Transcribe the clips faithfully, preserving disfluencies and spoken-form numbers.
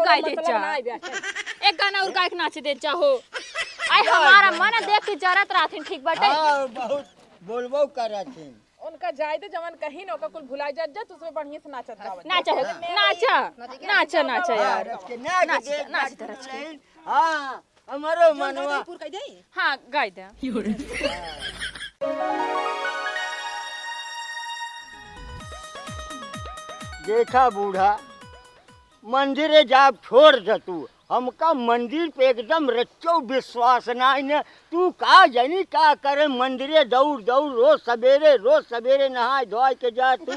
गाय दे मतलब जा। ना आइबे। एक गाना और गाय के नाच दे जा हो। आय, हमारा मन देख के जरत रहथिन, ठीक बाटे? हाँ, बहुत बोलबो करथिन। उनका जाए दे, जवन कहीं न ओका कुल भुला जात जा, तू उसमें बढ़िया से नाचत गावत जा। नाचा है, नाचा, नाचा, नाचा यार। हाँ, रच के नाच नाच, दे, नाच नाच दे, रच के। हाँ, हमारो मनवा। हाँ, गाय दे। देखा बूढ़ा, मंदिरे जाब छोड़ दे तू। हमका मंदिर पे एकदम रच्चो विश्वास नाई ने। तू का जानी का करे मंदिरे दौड़ दौड़ रोज सबेरे, रोज सबेरे नहाय धोआय के जा तू।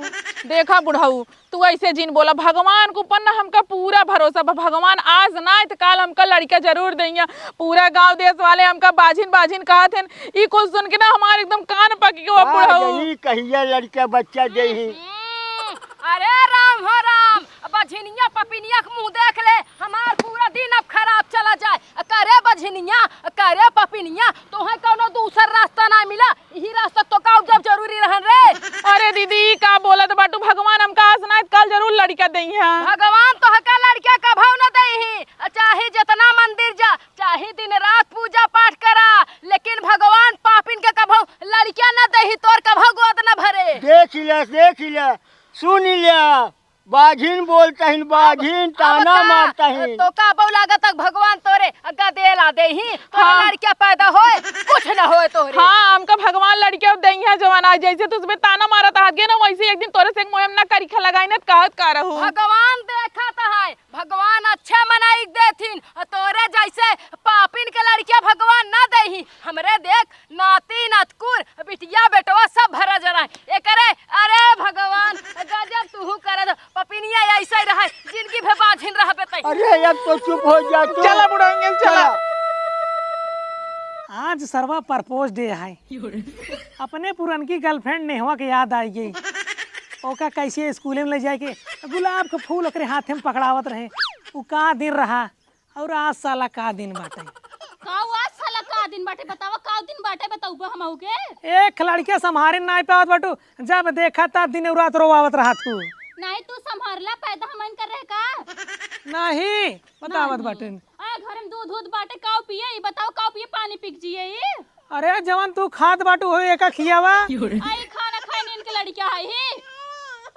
देखा बुढ़ऊ, तू ऐसे जिन बोला, भगवान के ऊपर ना हमका पूरा भरोसा बा। भगवान आज नाई त काल हमका लड़का जरूर देइया। पूरा गांव देश वाले हमका बाझिन बाझिन कहत हन। ई कुल सुन के ना हमार एकदम कान पक गयो का बुढ़ऊ। जानी कहिया लड़का बच्चा देही। हम्म, अरे राम हो राम, बझिनिया पपिनिया के मुंह देख ले, हमार पूरा दिन अब खराब चला जाए। करे बझिनिया, करे पपिनिया, तोहे कौनो दूसर रास्ता ना मिला, यही रास्ता तो का जब जरूरी रहन रे। अरे दीदी, ई का बोलत बाटू? भगवान हमका आज ना काल जरूर लड़का देइहा। भगवान तोहका लड़का कभौ न देही, चाहे जितना मंदिर जा, चाहे दिन रात पूजा पाठ करा, लेकिन भगवान पापिन के कभौ लड़का न देही, तोर कभौ गोद न भरे। देख ले, देख ले, सुन ले, बाझिन बोलतहिन, बाझिन अब ताना का, मारतहिन। तो का बऊ लागत है भगवान तोरे गदेला देही, तोरे हाँ। लड़का पैदा होए, कुछ न होए तोरे। हाँ, हमका भगवान लड़का देइहा जवान आज, जैसे तू उसमें ताना मारत हाथ गए ना, वैसे एक दिन तोरे से एक मुहिम ना करी खा लगाई ना, कहत का रहू। भगवान देखत है, भगवान अच्छा बनाई देथिन, तोरे जैसे पापिन के लड़का भगवान ना देही। हमरे देख, नाती नतकुर, बिटिया बेटवा सब भरा जरा है। एकरे, अरे भगवान, गजब तुहू करे दो। पपिनिया ऐसे ही रहे, जिनकी भे बाझिन रहबे तई। अरे अब तो चुप हो जा तू। चला बुढ़ा अंकल, चला। चला। आज सरवा propose day है। अपने पुरनकी girlfriend नेहवा के याद आई गई। ओका कैसे स्कूले में ले जाए के गुलाब के फूल ओकरे हाथे में पकड़ावत रहे। उ का दिन रहा। और आज साला का दिन बाटे? का आज साला का दिन बाटे? बतावा, का दिन बाटे, बताउबा हमहू के? एक लड़के संभारे नाई पावत बाटू, जब देखा तब दिन रात रोवावत रहत हू। नहीं, तू संभारला, पैदा हमन कर रहे का? नहीं, बतावत नहीं। बाटे। आ, घर में दूध, दूध बाटे, काऊ पिए? ई बताओ, काऊ पिए, पानी पी के जिए ई? अरे, जवन तू खात बाटू, हो एका खियावा। आई खाना खाए नीन के लड़किया है ही।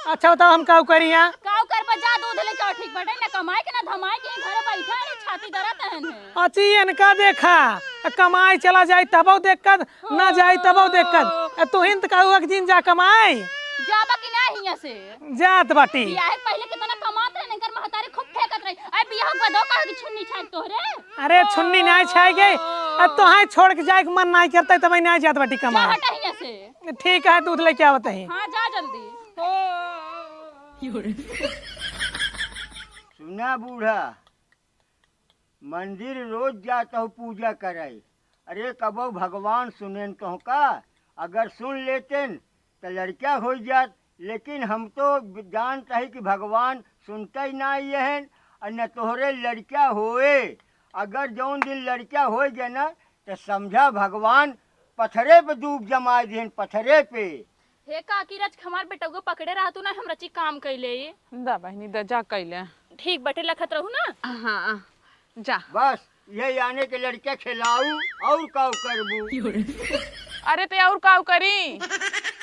अच्छा, बताओ, हम काऊ करी यहाँ? काऊ कर पर जा, दूध लेके आओ, ठीक बाटे, ना कमाए के, ना धमाए के, घर बैठा है, छाती दरद है ने। अच्छी, इनका देखा, कमाए चला जाए, तबो दिक्कत, ना जाए, तबो दिक्कत। ए, तू हिंद कहू एक दिन जा कमाए। जाबा कि ना हियां से? जात बाटी। बियाहे पहिले कितना कमात रहे, इनकर महतारी खूब फेंकत रही। अरे बियाह के बाद कहे कि छुन्नी छाट तोहरे। अरे छुन्नी नाई छाए गए, अब तोहाई छोड़ के जाए के मन नाई करता, तब नाई जात बाटी कमाए। हटा हियां से। ठीक है, दूध लेके आवत ही। हाँ, जा जल्दी। सुना बूढ़ा, मंदिर रोज जात हो पूजा करे, अरे कबो भगवान सुनेन तोहका? अगर सुन लेतेन त लड़का हो जात, लेकिन हम तो जानत ही कि भगवान सुनते ही ना ये हैं, और न तोहरे लड़का होए। अगर जौन दिन लड़का हो गए ना, त समझा भगवान पत्थरे पे दूब जमाए दिहन, पत्थरे पे। हे काकी, रच के हमार बेटउआ पकड़े रहतू ना, हम रची काम कैले। दा बहिनी, दा जा कैले। ठीक बटे, लखत रहू ना। हाँ, जा। बस, ये याने के लड़के खिलाऊ, और काऊ करबू? अरे, ते और काऊ करी?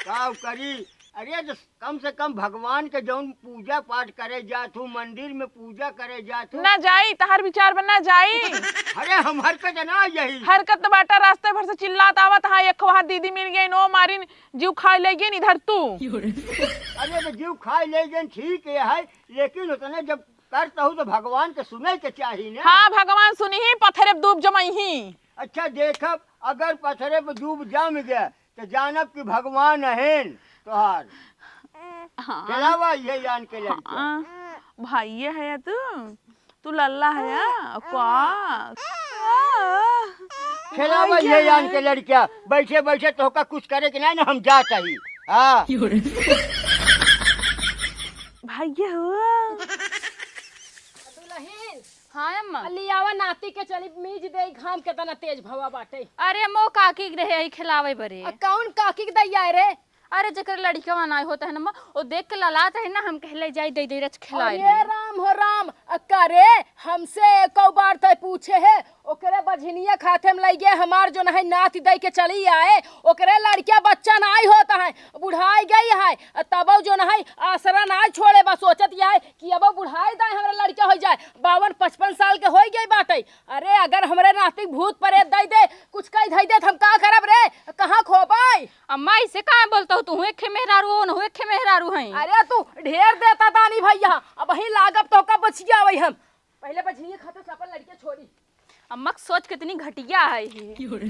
काऊ करी? अरे, तो कम से कम भगवान के जौन पूजा पाठ करे जात हूँ, मंदिर में पूजा करे जात हूँ। ना जाई, तहार विचार बा, ना जाई। अरे, हम हरकत ना यही। हरकत बाटा, रास्ते भर से चिल्लात आवत, हाँ, एक वहाँ दीदी मिल गई, नो मारिन, जीव खाए ले गई, इधर तू। अरे, तो जीव खाए ले गई, ठीक है, लेकिन उतने जब करत हूँ तो भगवान के सुने के चाही ना। हाँ, भगवान सुनी ही, पत्थरे दूब जमाई ही। अच्छा, देखब, अगर पत्थरे पे दूब जम गया, तो जानब कि भगवान अहेन तोहार। हाँ। चलावा ये यान के लड़के। हाँ, भाई ये है तू, तू लल्ला है या? का? चलावा ये यान के लड़के, बैठे बैठे तोहका कुछ करे के नहीं ना, हम जात ही। हाँ। भाई ये हो। दुल्हन। हाँ अम्मा। लियावा नाती के चली मीज दे, घाम केतना तेज भवा बाटे। अरे मो काकी के रहे ही खिलावे बरे। आ, कौन काकी के दैया है रे? अरे जेकर लड़िकवा नाई होत है ना अम्मा, ओ देख के ललात है ना, हम कहले जाई दे दे रच खिलाए अरे ले। राम हो राम, आ का रे? हमसे एको बार तय पूछे है, ओकरे बझिनिया खाते में लइ गए, हमार जो नहीं नाती दइ के चली आए, ओकरे लड़किया बच्चा नाई होत है, बुढ़ाई गई है, तबो जो नहीं आसरा नाई छोड़े, बस सोचत यह है कि अब बुढ़ाई दाए हमरा लड़किया होइ जाए, बावन पचपन साल के होइ गई बाटे। अरे अगर हमरे नाती भूत प्रेत दइ दे, कुछ कहि धइ दे, त हम का करब रे? कहाँ खोबै? अम्मा, ऐसे काहे बोलत हो? तू एक खे मेहरारू हो, उनहू एक खे मेहरारू हैं। अरे तू ढेर देता दानी भइया, अबहीं लागब तोहका बचियावै हम। पहिले बझिनिया खाते से अपन लड़किया छोड़ी। अम्मा के सोच कितनी घटिया है ही। क्यों रे?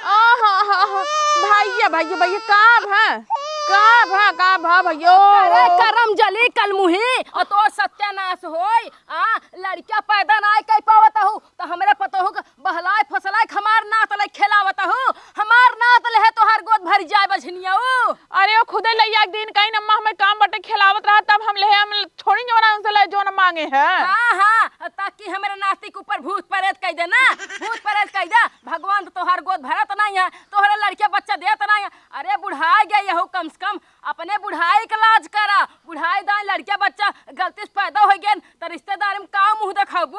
आहा, हा, हा। भइया, भइया, भइया, का भा? का भा, का भा, भइयो? अरे करम जली कलमुही, अ तोर सत्यानाश होई। आ, लड़किया पैदा नाय कइ पावत हूँ, त हमरे पतोहू के बहलाए फुसलाए के हमार नात लइ खेलावत हूँ। हमार नात लेहे तोहार गोद भरि जाए बझनिया ऊ। अरे ओ खुदे लइया के दिन कहीं अम्मा हमें काम बटे खेलावत रहा, तब हम लेहे, हम छोड़ी जौन उनसे ले जौन मांगे है। हाँ, हाँ, ताकि हमरे नाती के ऊपर भूत प्रेत कइ दे ना, भूत प्रेत कइ दे। भगवान तो तोहार गोद भरत नहीं है, तोहरे लड़के बच्चा देत नहीं है। अरे बुढ़ाइ गए यहू, कम से कम अपने बुढ़ाई के लाज करा। बुढ़ाई दाई लड़के बच्चा गलती से पैदा होइ गए, त रिश्तेदारी में का मुँह देखाबू?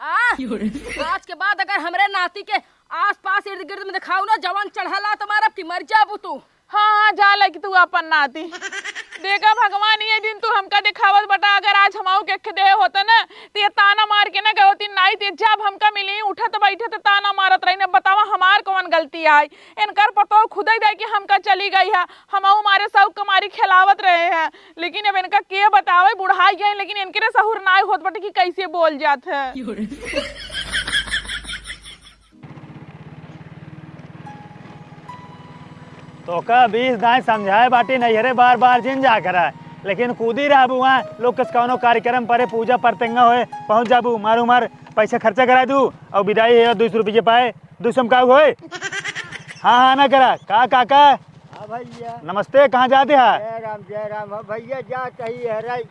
आ? क्यों रे? आज के बाद अगर हमरे नाती के आस पास इर्द गिर्द में देखाऊ ना, जवान चढ़ा लात मारब कि मर जाबू तू। हाँ, हाँ, जा लइके तू अपन नाती। देखा भगवान, ये दिन तू हमका देखावत बटा, अगर आज हमहू के देहे होत ना, त ये ताना मार के ना गए होती, नाई त जब हमका मिली, उठत बैठत ताना मारत रही ना। बतावा हमार कौन गलती आई? इनकर पतोह खुदे दइ के हमका चली गई है, हमहू मारे शौक के मारी खेलावत रहे हैं। लेकिन अब इनका के बतावे, बुढ़ाई गए, लेकिन इनके रे सहूर नाय होत बटे कि कैसे बोल जात है। तोका बीस दाई समझाए बाटी नैहरे बार बार जिन जा करा, लेकिन कूदी रहबू वहाँ लोग कस कौनो कार्यक्रम परे, पूजा परतेंगा होए, पहुँच जाबू, मारू मार पैसा खर्चा कराइ दू और विदाई है दो सौ रुपये पाए। दुसम का होए? हाँ, हाँ, ना करा। का काका? हाँ भइया। नमस्ते, कहाँ जात है? जय राम, जय राम। हाँ भइया, जात ही है रे।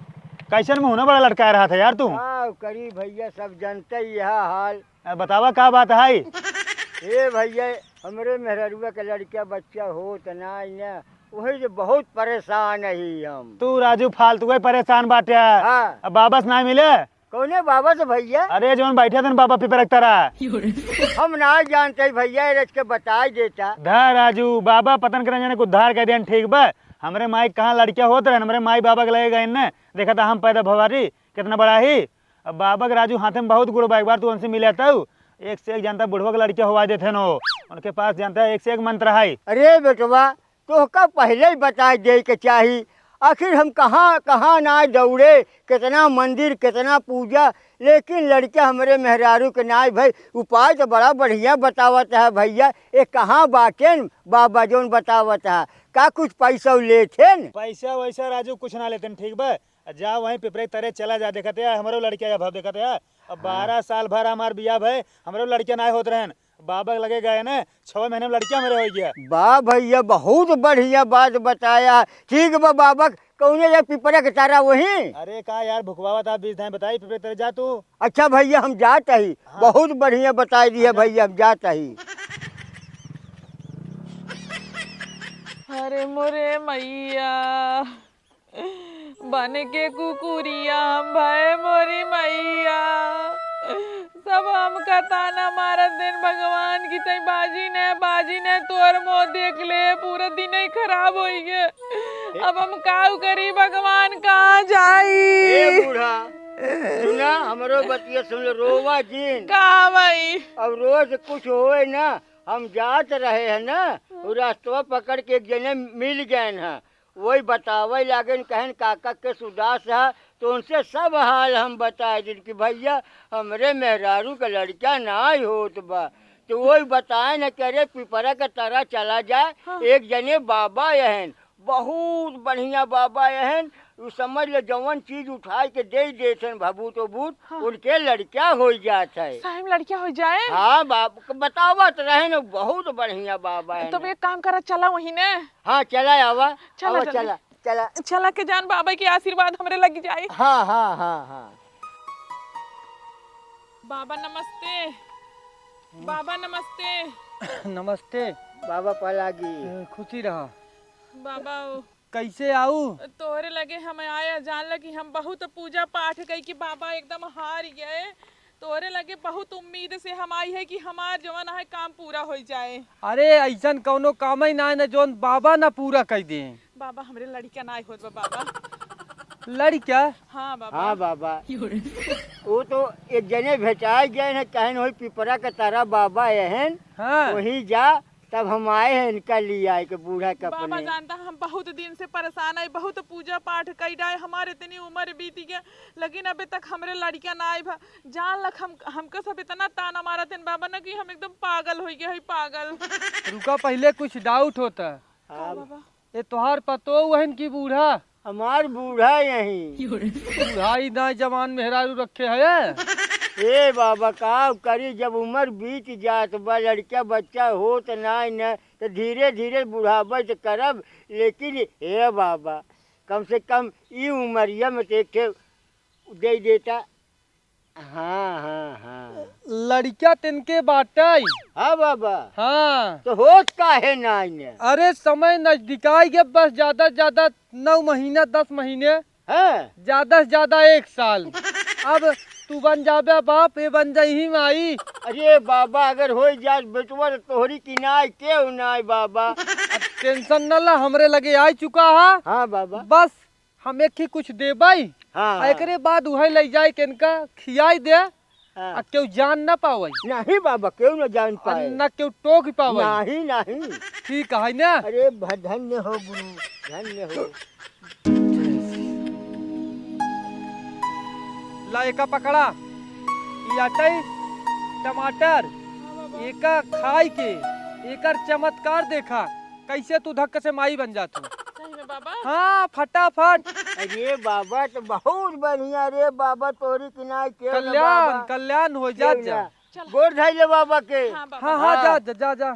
कैसन मुँह ना बड़ा लटकाए रहा था यार तू? का करी भइया, सब जनते ही है हाल। अ, बतावा का बात है? ए भइया, हमरे मेहररुआ के लड़का बच्चा होत नाई ना, वही से बहुत परेशान ही हम। तू राजू फालतू के परेशान बाटे। हाँ। अब बाबा से ना मिले? कौने बाबा से भइया? अरे जौन बैठे थे न बाबा पिपरा के तरा। हम ना जानते भइया, रच के बताई देता। धा राजू, बाबा पतन करे जाने को उद्धार कर देन, ठीक बा? हमरे माई कहाँ लड़किया होत रहन, हमरे माई बाबा के लगे गए न, देखा था हम पैदा भवारी कितना बड़ा ही। अब बाबा के राजू हाथे में बहुत गुड़ बा, एक बार तू उनसे मिले तो एक से एक जनता बुढ़वा के लड़किया होवा देते न, उनके पास जनता एक से एक मंत्र है। अरे बेटवा, तोहका पहिले ही बताइ देइ के चाही। आखिर हम कहाँ कहाँ नाहीं दौड़े, केतना मंदिर, केतना पूजा, लेकिन लड़का हमरे मेहरारू के नाहीं भई। उपाय त बड़ा बढ़िया बतावत ह भइया, ए कहाँ बाटेन बाबा जौन बतावत ह? का कुछ पैसा लेथेन? पैसा वैसा राजू कुछ ना लेतेन, ठीक बा? जा वहीं पिपरे के तरे चला जा, देखत ह हमरो लड़का अब देखत ह। अब हाँ। बारह साल भर हमार बियाह भय, हमरो लड़का नाहीं होत रहन। बाबा के लगे गए न, छवे महीने में लड़का मेरे होइ गया। वाह भइया, बहुत बढ़िया बात बताया। ठीक बा बाबा, कौने जगह पिपरा के तारा वहीं? अरे का यार, भुकवावा था बीस धाए बताई, पिपरे के तरे जा तू। अच्छा भइया, हम जात ही। हाँ। बहुत बढ़िया बताई दिया भइया, हम जात ही। अरे मोरे मइया, बन के कुकुरिया हम भए मोरी मइया। सब हमका ताना मारत दिन भगवान की तई बाजी ने, बाजी ने तोर मुँह देख ले, पूरा दिन ही खराब होई गे। अब हम काउ करी भगवान, कहाँ जाई? ए बूढ़ा, सुना, हमरो बतिया सुन ले, रोवा जिन। का भाई? अब रोज कुछ होए ना, हम जात रहे हैं ना, उ रास्तवा पकड़ के एक जने मिल गए हैं। वही बतावे लागेन, कहेन, "काका के सुदास है?" तो उनसे सब हाल हम बताए दिन कि, "भइया, हमरे मेहरारू के लड़का नाहीं होत बा।" तो वही बताए न, कि "अरे, पिपरा के तरा चला जाए, हाँ। एक जने बाबा अहन, बहुत बढ़िया बाबा अहन, उ समझ ले, जवन चीज उठाए के दे देथन भभूत उभूत, हाँ। उनके लड़का होइ जात है।" सही में लड़का होइ जाए? हाँ, बाप, बतावत रहे न, बहुत बढ़िया बाबा है तो न। एक काम करा, चला वहीं ने। हाँ, चला आवा। चला आवा, जल्दी। चला, चला। चला के जान बाबा के आशीर्वाद हमरे लग जाए। हाँ, हाँ, हाँ, हाँ। बाबा नमस्ते। हम्म। बाबा नमस्ते। नमस्ते। बाबा पलागी। ए, खुशी रहा। बाबा ओ। कैसे आऊ? तोहरे लगे हम आए, जान ल कि हम बहुत पूजा पाठ कई कि बाबा एकदम हार गए। तोहरे लगे बहुत उम्मीद से हम आई है कि हमार जवन है काम पूरा हो जाए। अरे, ऐसन कौनो काम ही ना है ना जौन बाबा ना पूरा कर दे। बाबा, हमरे लड़का ना होत बा बाबा। लड़का? हाँ बाबा। हाँ बाबा। वो तो एक जने भेटाए गए हैं, कहन वही पिपरा का तारा बाबा एहन, हाँ। वहीं जा, तब हम आए हैं इनका लिए आए के बूढ़ा के बाबा अपने। जानता, हम बहुत दिन से परेशान है, बहुत पूजा पाठ कई डाए, हमारे इतनी उम्र बीत गया, लेकिन अबे तक हमरे लड़का ना आए भा। जान लख हम, हमका सब इतना ताना मारत हैं बाबा ना कि हम एकदम पागल हो गए है, पागल। रुका, पहले कुछ डाउट होता। का हाँ। बाबा? ये तोहार पतोह हन कि बूढ़ा? हमार बूढ़ा यही। बूढ़ा ही ना जवान मेहरारू रखे है। ए बाबा, का करी, जब उम्र बीत जात बा, लड़का बच्चा होत नाई न, त धीरे धीरे बुढ़ाबे त करब, लेकिन हे बाबा, कम से कम ई उमरिया में त एक ठे दे देता। हाँ, हाँ, हाँ। लड़का तिनके बाटइ। हाँ बाबा। हाँ। तो होत काहे नाई ने? अरे समय नजदीकाई के बस ज्यादा से ज्यादा नौ महीना, दस महीने। हाँ। ज्यादा से ज्यादा एक साल। अब तू बन जाबे बाप, ये बन जाई माई। अरे बाबा, अगर होई जात बेटवा तो तोहरी किनाई केहू नाई बाबा। अब टेंशन न ला, हमरे लगे आई चुका है। हाँ बाबा। बस हम एक ही कुछ देबई, हाँ, आ हाँ। एकरे बाद उहे लइ जाए के इनका खियाई दे, हाँ। आ केहू जान ना पावई। नहीं बाबा, केहू ना जान आ पाए। ना केहू टोक पावई। नहीं, नहीं। ठीक है ना? अरे भ-, धन्य हो गुरु, धन्य हो। ला एका पकड़ा, ई अटई टमाटर, हाँ बाबा। एका खाई के, एकर चमत्कार देखा। कैसे तू धक्क से माई बन जात हो? सही में बाबा? हाँ, फटाफट। अरे बाबा, तो बहुत बढ़िया रे बाबा, तोरी किनाई केहू ना कल्याण, बाबा। कल्याण हो जात केहू जा। ना। चल। गोड़ धइले बाबा के। हाँ बाबा। हाँ, हाँ, हाँ। जा, जा, जा, जा।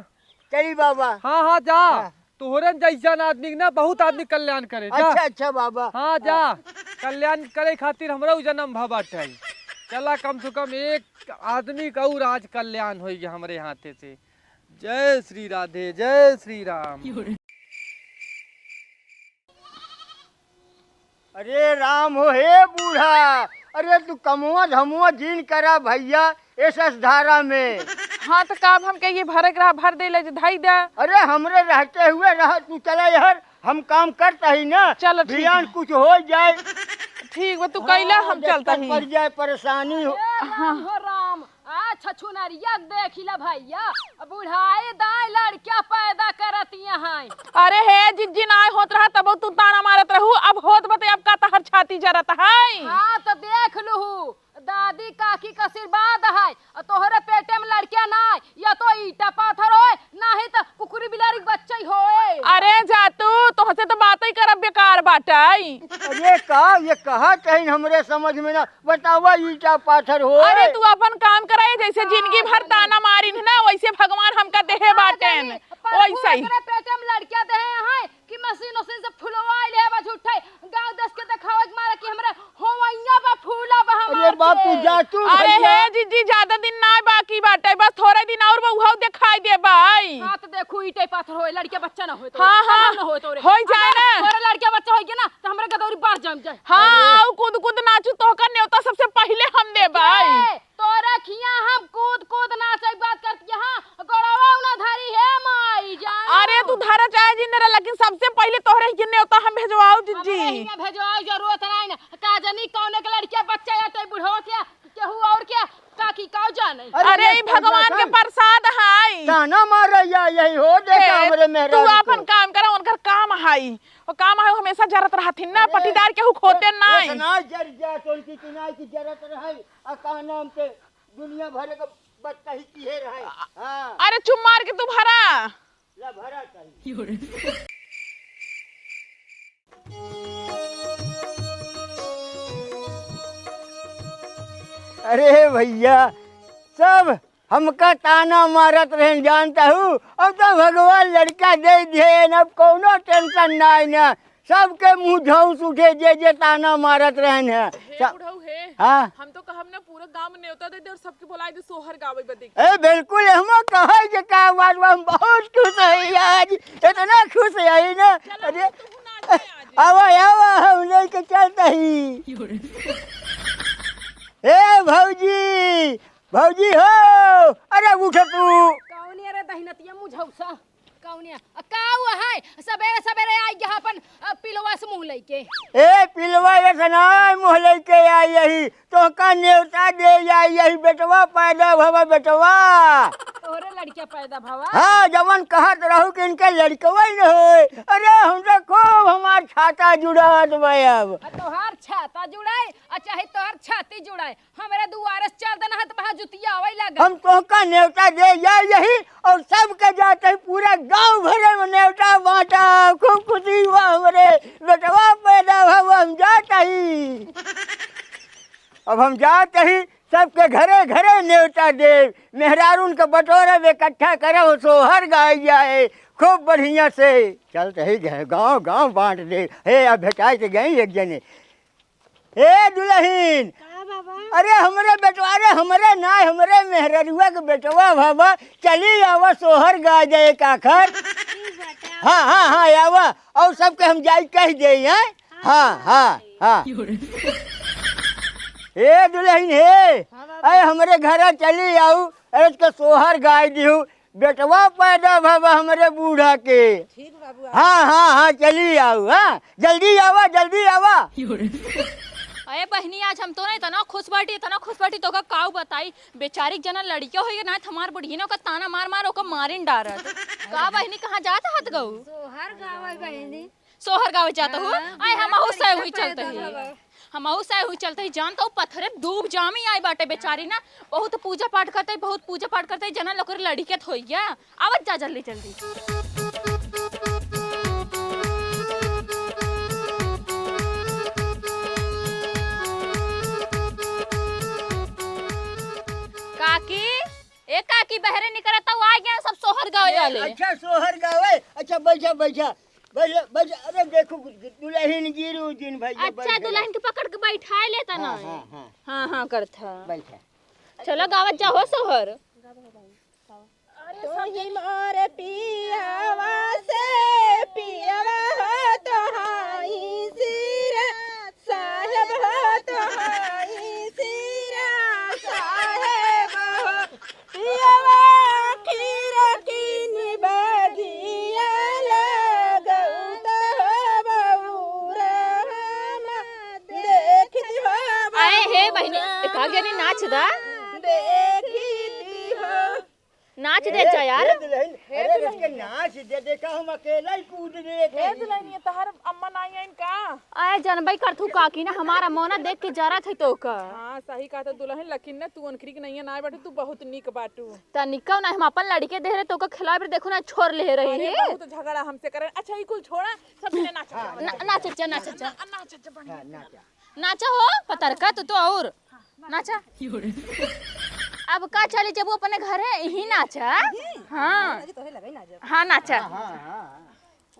चली बाबा। हाँ, हाँ, जा। हाँ। तोहरन जैसन आदमी के ना बहुत आदमी कल्याण करे, जा। अच्छा, अच्छा बाबा। हाँ, जा। हाँ। कल्याण करे खातिर हमरा उ जन्म भा बाटे। चला, कम से कम एक आदमी का और आज कल्याण होई गया हमरे हाथे से। जय श्री राधे, जय श्री राम। अरे राम हो, हे बूढ़ा, अरे तू कमवा धमवा जिन करा भैया, ए ससधारा में। हाँ, तो का अब हमके ये भरे के रहा, भर दे ले, धई दे। अरे हमरे रहते हुए रहा, तू चला यार, हम काम करता ही ना। चलो, ठीक बिहान है। कुछ हो जाए। ठीक बा, तू कैला, हाँ, हम चलता ही। पड़ जाए परेशानी हो। अरे राम हो राम, आ छछुनरिया देखी ला भैया, बुढ़ाई दाई लड़का पैदा करत यहाँ। अरे हे जिज्जी, ना होत रहा तब तू ताना मारत रहू, अब होत बते अब का तहर छाती जरत है? हाँ तो देख लूहू, दादी काकी का आशीर्वाद है, और तोहरे पेटे में लड़का ना, या तो ईटा पाथर होए, नाही त कुकुरी बिलारी के बच्चा ही होए। अरे जा तू, तोहसे तो बात ही करब बेकार बाटई। अरे का ये कहा कहीं हमरे समझ में ना, बतावा ईटा पाथर होए। अरे तू अपन काम कराए, जैसे जिंदगी भर ताना मारिन है ना, वैसे भगवान हमका देहे बाटेन, वैसे ही। एकरे पेटे में लड़का देहे हैं कि मशीन उशीन से फुलवाई ले बा झूठे, गाँव देश के देखावे के मारे कि हमरे होवइया बा, फूला बा हमार अरे बापू, के। जा तू अरे भैया। हे जिज्जी, ज्यादा दिन ना बाकी बाटे, बस थोड़े दिन और बा, उहौ देखाई देबई। हाँ, तो देखू, ईटे पाथर होए, लड़के बच्चा ना होए तो, हाँ, हाँ। ना होए तो रे। होई जाए अगर ना। तोरे लड़के बच्चा होई के ना, तो हमरे गदौरी बार जम जाए। हाँ, अरे। आऊ कूद कूद नाचू, तोहका नेवता सबसे पहिले हम देबई। ए, तोरे खिया हम कूद कूद नाचे बात करती, हाँ, गोड़वा उना धरी हे माई जान। अरे, तू धरा चाहे जिंदे रह, लेकिन सबसे पहिले तोहरे ही नेवता हम भेजवाऊ, जिज्जी। हमरे हियां भेजवाई जरूरत नहीं ना। का जानी कौने के लड़किया बच्चा या तो बुढ़वा के, केहू और के, काकी का जाने। अरे, अरे, ई भगवान के प्रसाद हाय। ताना मार रही है, यही हो, देखा ए, हमरे तू मेहरारू अपन को। काम करा, उनकर काम हाय। वो काम हाय, हमेशा जरत रहथिन ना, अरे, पटीदार केहू खोते अरे, नाई। इतना जर जा, तो उनकी किनाई की जरत रहे, आ का नाम के दुनिया भर के बतकही किहे रहे। हाँ। अरे, चुप मार के तू भरा। ला भरा ताई। अरे भैया, सब हमका ताना मारत रहन, जानता हूँ, अब तो भगवान लड़का दे दिए, अब कौनो tension नाई ना। सबके मुंह झौंस उठे, जे जे ताना मारत रहन है। हे सा-, बुढ़ऊ हे, हाँ। हम तो कहब ना पूरा गांव में न्योता दे दे और सबके बुलाए दे सोहर गावे बदे। ए, बिल्कुल, हमो कहे जे का बात बा, हम बहुत खुश हई आज, इतना खुश हई ना। चला, अरे, तू ना आवा, आवा, हम लेके चलत ही। ए भौजी, भौजी हो, अरे उठ तू। कौन है रे दहिनतिया मुझौसा? कौन है? आ, का हुआ है? सबेरे सबेरे आई यहाँ अपन, अ, पिलवा से मुँह लेके। ए पिलवा, ये से ना मुँह लेके आई यही। तोहका नेवता दे आई यही, बेटवा पैदा भवा बेटवा। तोहरे लड़किया पैदा भवा? हाँ, जवन कहत रहू कि इनके लड़कवा ही न होए। अरे, हमसे खूब हमार छाता जुड़ात बा अब। आ, तोहार छाता जुड़ाए, आ चाहे तोहार छाती जुड़ाए, हमरे दुआरे से चल देना है तो वहाँ जुतिया आवै लगा। हम तोहका नेवता दे आई यही और सबके जात ही पूरा गाँव भरे में नेवता बाँटा। खूब खुशी हुआ हमरे बेटवा पैदा भवा, हम जात ही। अब हम जात ही सबके घरे घरे नेवता देब, मेहरारून के बटोरब, इकट्ठा करब, सोहर गाई जाए खूब बढ़िया से। चलत ही घ-, गाँव गाँव बाँट देब। हे, अब भेटाए के गई एक जने। हे दुलहिन, का बाबा? अरे हमरे बेटवा, अरे हमरे ना, हमरे मेहररुआ के बेटवा बाबा, चली आवा सोहर गा जाए एक आखर। ठीक बाटे, आवा। हाँ, हाँ, हाँ, आवा। और सबके हम जाई कह दे, हैं? हाँ, हाँ, हाँ। ए दुलहिन हे, हाँ बाबा। अरे हमरे घरा चली आऊ, अरे उसका सोहर गाय दिहू, बेटवा पैदा भवा हमरे बूढ़ा के। ठीक बाबू। हाँ, हाँ, हाँ, चली आऊ, हाँ, जल्दी आवा, जल्दी आवा। अरे बहिनी, आज हम तो ना इतना खुश बाटी, इतना खुश बाटी, तोका काऊ बताई, बेचारी जना लड़किया होई ना, हमार बुढ़िया ने ओकर ताना मार मार ओकर मारिन डारत। का बहिनी, कहाँ जात हत गऊ? सोहर गावे बहिनी। सोहर गावे जात हो? हाँ, आए, बुढ़ा हमहू के से हुई रिक्शा चलत पैदल ही। हवा। हमहू से हुई चलत ही, जानत हो, पथरे डूब जामी आई बाटे बेचारी ना। बहुत पूजा पाठ करते, बहुत पूजा पाठ करते, जना लोकर लड़िकत होइया। आवत जा जल्दी जल्दी। काकी, ए काकी, बहरे निकरत हो, आ गया सब सोहर गावे ए, वाले। अच्छा, सोहर गावे। अच्छा, बैठा, बैठा। बैठा, बैठा। अरे, देखो, दुलहिन गिरू जिन भैया, अच्छा, बैठ गया। दुलहिन के पकड़ के बैठाए लेता ना। हाँ, हाँ, हाँ। हाँ, हाँ, करत है। बैठा। चलो, गावत जाओ सोहर। तोही मोरे पियावा से पियावा हो, तोहाई सिरा साहेब हो, तोहाई सिरा साहेब हो। पियावा खीर कीनी बगिया लगौत हो बउरा हम देखती हो आए हे बउरा बहिनी, हम का गनी नाच दा? देखती हो। नाच दे ए, जा यार। ए दुलहिन, हे अरे दुलहिन। इसके नाच दे, देखा हम अकेला ही कूद रहे थे। हे दुलहिन, ये तहर अम्मा नाई आइन का? आए जनबई करथू काकी ना, हमार अम्मा ना देख के जरत है तोका। हाँ, सही कहा तो दुलहिन, लेकिन ना तू अनखरी के नैया ना बाटू, तू बहुत नीक बाटू। त निका ना, हम अपन लड़िके देह रहे तोका खिलाए पर देखो ना छोड़ ले रही अरे, है। बहुत झगड़ा हमसे करे। अच्छा, ई कुल छोड़ा, सब मिले नाच। हाँ, ना, नाच जा, नाच जा। ना, नाच जा, बढ़िया। हाँ, नाच जा। नाचा हो, पतरका तू तो और नाचा। अब का चली जब वो अपने घरे ही नाचा। हाँ। अरे तोहे लगे ना जब। हाँ, नाचा। हाँ, हाँ, हाँ।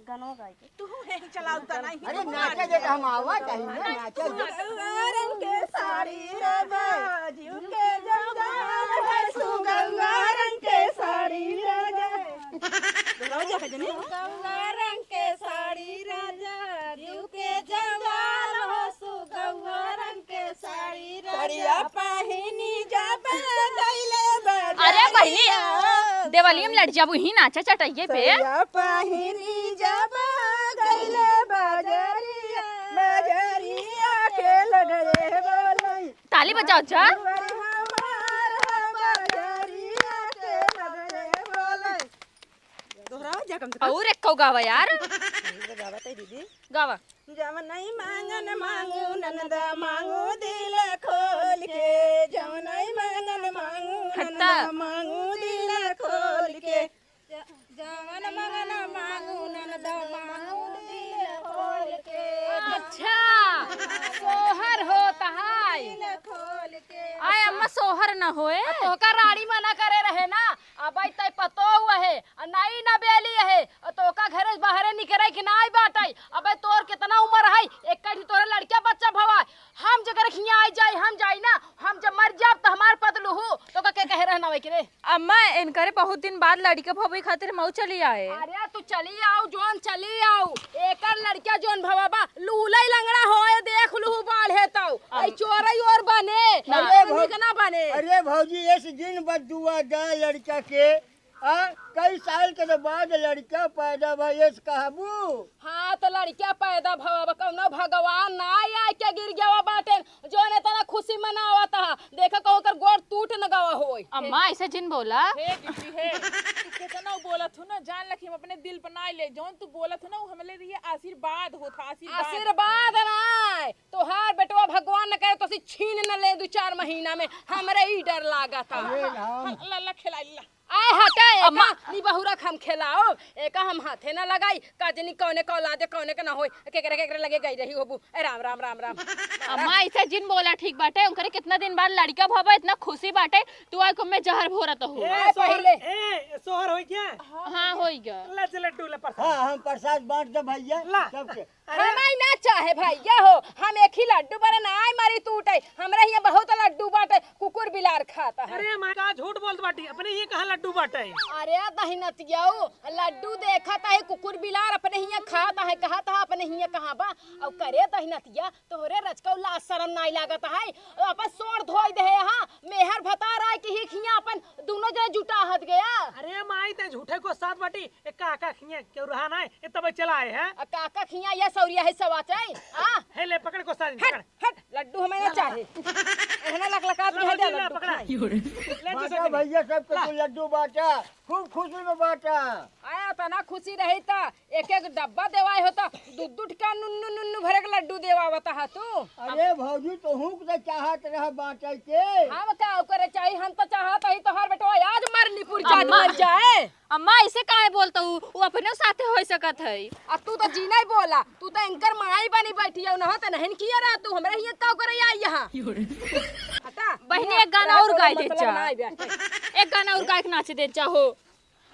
गाना गाए के। तू यही चलाऊ तना ही। अरे नाचा जे हम आवा चाहिए ना, नाचा जे। सुगौआ रंग के साड़ी रे बाजू के जंगल है, सुगौआ रंग के साड़ी रे बाजू। दोहराओ जा भजन। सुगौआ रंग के साड़ी राजा, जीव के जंजाल हो, सुगौआ रंग के साड़ी राजा। साड़िया पहिनी जब गइले बजरिया। अरे बहिनी, देवलिया में लड़ जाबू ही नाचा चटैये पे। साड़िया पहिनी जब गइले बजरिया, बजरिया के लगले बोलई। ताली बजाओ जा। हमार बजरिया के लगले बोलई। दोहराओ जा कम से कम। और एक को गावा यार। यही तो गावा तई दीदी। गावा। जवन नहीं मांगन मांगू ननदा मांगू दिल खोल के, जवन नहीं मांगन मांगू हट्टा। ननदा मांगू दिल खोल के। ज-, जवन मांगन मांगू ननदा मांगू दिल खोल के। अच्छा, सोहर होत है। दिल खोल के। आय अम्मा, सोहर न होए। आ, तोहका रानी मना करे रहे ना, अबे तै पतोह है, आ नाई ना बेली है, आ तोहका घरे से बाहरे निकरे के नाई बाटै। अबे तोर कितना उम्र है, एक कड़ी तोरे लड़का बच्चा भवा, हम जकर हियाँ आई जाई, हम जाई ना, हम जब मर जाब त हमार पद लूहू, तो का के कहे रहना वही के रे? अम्मा, इनकरे बहुत दिन बाद लड़िका भवे खातिर मऊ चली आए। अरे तू चली आऊ, जोन चली आऊ, एकर लड़िका जोन भवा बा, लूलई लंगड़ा होए, देख लूहू बाढ़े तऊ। आई चोरई और बने, अरे अरे भौ-, निक ना बने। अरे भौजी, एस जिन बदुआ दा लड़िका के, आ, कई साल के तो बाद लड़िका पैदा भा, एस कहबू? हाँ, तो लड़िका पैदा भवा बा, कौनो भगवान ना आए के गिर गवा बाटे, जोन एतना खुशी मनावत हा, देखा कहूँ ओकर गोड़ टूट न गवा होई। अम्मा, ऐसे जिन बोला। हे दीदी, हे, तू केतना बोलत हो ना, जान लखी हम अपने दिल पर ना ले, जौन तू बोलत हो ना, वो हमरे लिए आशीर्वाद होत हा, आशीर्वाद। आशीर्वाद ना, तोहार बेटवा भगवान न करे तो सी छीन न ले दू चार महीना में, हमरे ई डर लागत हा। अरे राम। हाँ, ला, ला, खिलाई, ला। आए हटे, अम्मा। एका निबहुरा हम खेलाओ, एका हम हाथे ना लगाई, का जनी कौने का औलादे, कौने का ना होई, केकरे, केकरे लगे गई रही होबू। ए, राम, राम, राम, राम। अम्मा, ऐसे जिन बोला ठीक बाटे, उनकरे कितना दिन बाद लड़िका भवा, इतना खुशी बाटे, तू आए को में जहर भोरत हो। ए, आए सोहर, पहिले। ए, सोहर होई क्या? हाँ, होई गया। ला, चले, टूले प्रसाद। हाँ, हम प्रसाद बांट दे भैया, ला। सबके। अरे हमें ना चाहे भैया हो, हम एक ही लड्डू बरे ना आए मारी टूटे, हमरा हियाँ बहुत लड्डू बाटे, कुकुर बिलार खाता है। अरे माँ का झूठ बोलत बाटी, अपने ही कहाँ लड्डू बाटे? अरे दहिनतियाऊ, लड्डू देखत है कुकुर बिलार अपने हियाँ खाता है, कहत है अपने हियाँ कहाँ बा? और करे दहिनतिया, तोहरे रचकऊ लाज शरम नाई लागत है, अपन सोर धोई दे है, हाँ, मेहर भतार आए कि ही खिया अपन दोनों जने जुटा हत गया। अरे माई ते झूठे को साथ बाटी, ए काका खिया केहू रहा ना, ए तब चला आए है। आ काका खिया या सौरिया है सवा चाहे, आ? हे ले पकड़ को साथ हट, पकड़। हट, लड्डू हमें ना ला, ला, चाहे। ला। एहना लकलकात ला, नहीं है, ला, लड्डू पकड़ा। खाए। ले तो बांटा सकेले। भैया सबके ला। तू लड्डू बांटा, खूब खुशी में बांटा। आया तना खुशी रही ता एक एक डब्बा देवाए होता, दू दू ठिका नुन्नू नुन्नू भरे के लड्डू देवावता हा तू। अरे भौजी, तोहूँ के तो चाहत रहा बांटे के। हम का ओकरे चाही, हम तो चाहत हई तोहार बेटवा आज मरनीपुर जात अम्मा। मर जाए। अम्मा, ऐसे काहे बोलत हू? वो अपने साथे हो सकत है। आ तू तो जी नहीं बोला, तू तो एंकर माई बनी बैठी है, उन्हों तो नहीं किया रहा, तू हमरा हियां का करे आई यहाँ। हटा। बहिनी, एक गाना और गाई दे मतलब चा। ना आई बैठे। एक गाना और गाई के नाच दे चा हो।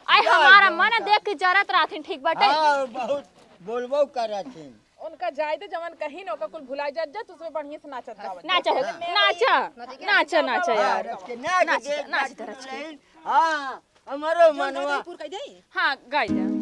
आए जा, हमारा जा, मन जा। देख के जरत रहथिन, ठीक बाटे? हाँ, बहुत बोलबो करथिन। उनका जाए दे, जवन कहीं न ओका कुल भुला जात जा, तू उसमें बढ़िया से नाचत गावत जा। नाचा हो, हाँ। नाचा, नाचा, नाचा हाँ, यार। रच के नाच नाच, दे, नाच नाच दे, रच के। दुल्हन। हाँ, हमारो जो मनवा। गाय दे, पूर कह दे। हाँ, गाय दे। हाँ।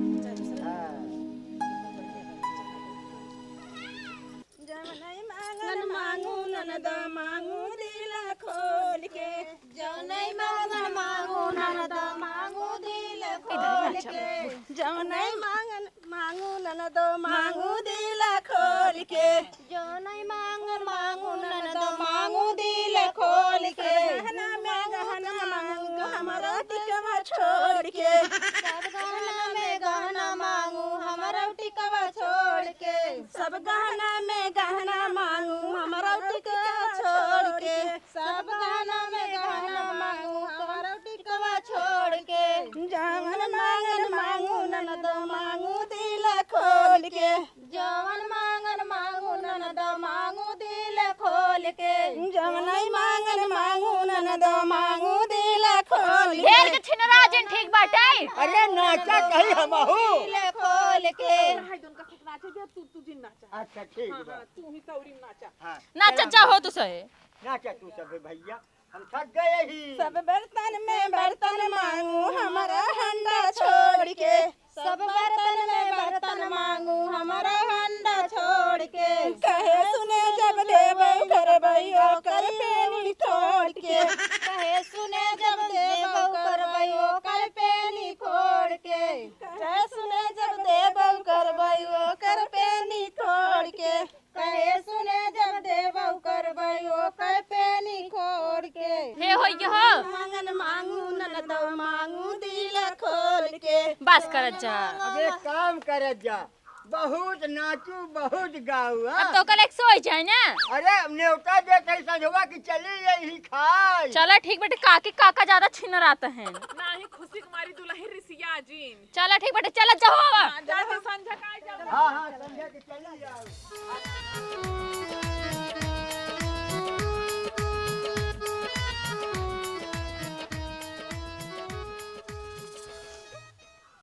जवनै मांगन मांगू ननद मांगू दिल खोल के। जवनै मांगन मांगू ननद मांगू दिल खोल के। जवनै मांगन मांगू ननद मांगू दिल खोल के। जवनै मांगन मांगू ननद मांगू दिल खोल के। गहना में गहना मांगू हमरो टिकवा छोड़ के। सब गहना में गहना मांगू हमरो टिकवा छोड़ के। सब गहना में गहना मांगू हमरो टिकवा छोड़ के। सब गहना में गहना मांगू हमरो टिकवा छोड़ के। जवन मांगन मांगू ननद मांगू दिल खोल के। जवन मांगन मांगू ननद मांगू दिल खोल के। जवनै मांगन मांगू ननद मांगू दिल खोल के। ढेर के छिनरा जिन ठीक बाटे। अरे नाचा कहीं हमहू। दिल खोल के। हाय, दोनों का नाचे दे, तू, तू जिन नाचा। अच्छा, ठीक हाँ, बा। हाँ, तू ही सौरी में नाचा। हाँ। नाचा चाहो तो सही। नाचा तू सब भैया, हम थक गए ही। सब बर्तन में बर्तन मांगू, हमारा हंडा छोड़ के। सब बर्तन में बर्तन मांगू, हमारा हंडा छोड़ के। कहे सुने जब देबो करबै, ओकर पेनी तोड़ के। कहे सुने जब देबो करबै, ओकर पेनी फोड़ के। कहे सुने जब देबो करबै, ओकर पेनी तोड़ के। कहे सुने जब देबो करबै, ओकर पेनी खोड़ के। हे होई के हो। मांगन मांगू ननदो मांगू दिल खोल के। बस करत जा। अब एक काम करत जा, बहुत नाचू, बहुत गाऊ, हाँ? अब तो कल एक सौ हो जाए ना। अरे, नेवता देत है संझवा की चली यही खाई। चला ठीक बेटे, काकी काका ज्यादा छिनरात हैं। नाही, खुशी कुमारी दुलही रिसिया जिन। चला ठीक बेटे, चला जाओ अब। हाँ, जाते संझा का जाओ। हाँ, हाँ, संझा के चली जाओ।